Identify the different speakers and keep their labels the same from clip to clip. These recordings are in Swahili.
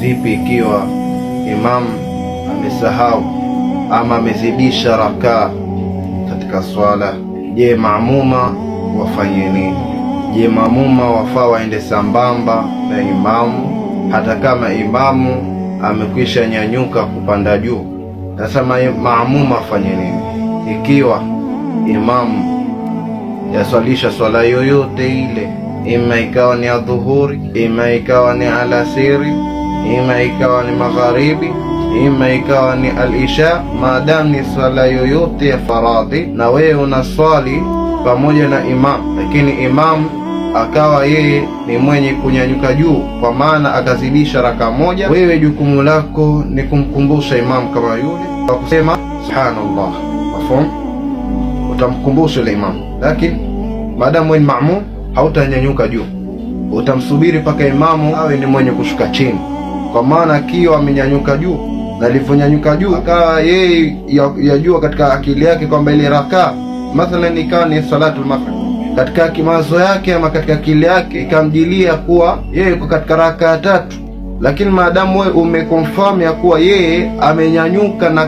Speaker 1: Vipi ikiwa imamu amesahau ama amezidisha rakaa katika swala? Je, maamuma wafanye nini? Je, maamuma wafaa waende sambamba na imamu hata kama imamu amekwisha nyanyuka kupanda juu? Sasa maamuma afanye nini ikiwa imamu yaswalisha swala yoyote ile, ima ikawa ni adhuhuri, ima ikawa ni alasiri, ima ikawa ni magharibi, ima ikawa ni alisha, maadamu ni swala yoyote ya faradhi na wewe unaswali pamoja na imam, lakini imam akawa yeye ni mwenye kunyanyuka juu, kwa maana akazidisha raka moja, wewe jukumu lako ni kumkumbusha imam kama yule kwa kusema subhanallah. Mafhum? Utamkumbusha yule imam, lakini maadamu wewe ni maamum hautanyanyuka juu, utamsubiri mpaka imamu awe ni mwenye kushuka chini, kwa maana akiwa amenyanyuka juu na alivyonyanyuka juu akawa yeye yajua katika akili yake kwamba ile rakaa mathalan ikawa ni salatul maghrib, katika kimawazo yake ama katika akili yake ikamjilia kuwa yeye yuko katika rakaa tatu, lakini maadamu wewe umeconfirm ya kuwa yeye amenyanyuka na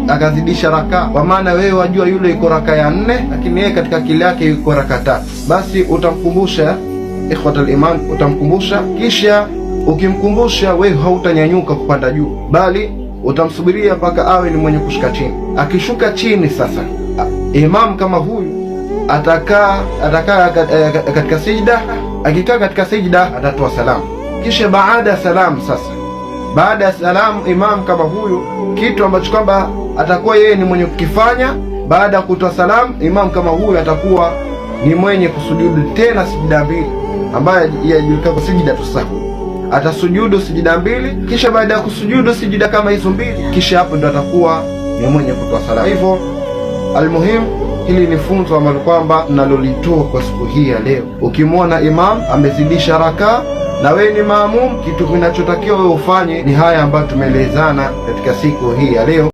Speaker 1: akazidisha rakaa, kwa maana wewe wajua yule yuko raka ya nne, lakini yeye katika akili yake yuko raka tatu, basi utamkumbusha ikhwatal iman, utamkumbusha. Kisha ukimkumbusha wewe hautanyanyuka kupanda juu, bali utamsubiria mpaka awe ni mwenye kushuka chini. Akishuka chini sasa, imam kama huyu atakaa katika sijda. Akikaa katika sijda atatoa salamu, kisha baada ya salamu sasa, baada ya salamu imam kama huyu, kitu ambacho kwamba atakuwa yeye ni mwenye kukifanya baada ya kutoa salamu, imam kama huyu atakuwa ni mwenye kusujudu tena sijida mbili, ambayo yajulikana kwa sijida tusahu. Atasujudu sijida mbili, kisha baada ya kusujudu sijida kama hizo mbili, kisha hapo ndo atakuwa ni mwenye kutoa salamu. Hivyo almuhimu, hili ni funzo ambalo kwamba nalolitoa kwa siku hii ya leo. Ukimwona imam amezidisha rakaa na wewe ni maamum, kitu kinachotakiwa wewe ufanye ni haya ambayo tumeelezana katika siku hii ya leo.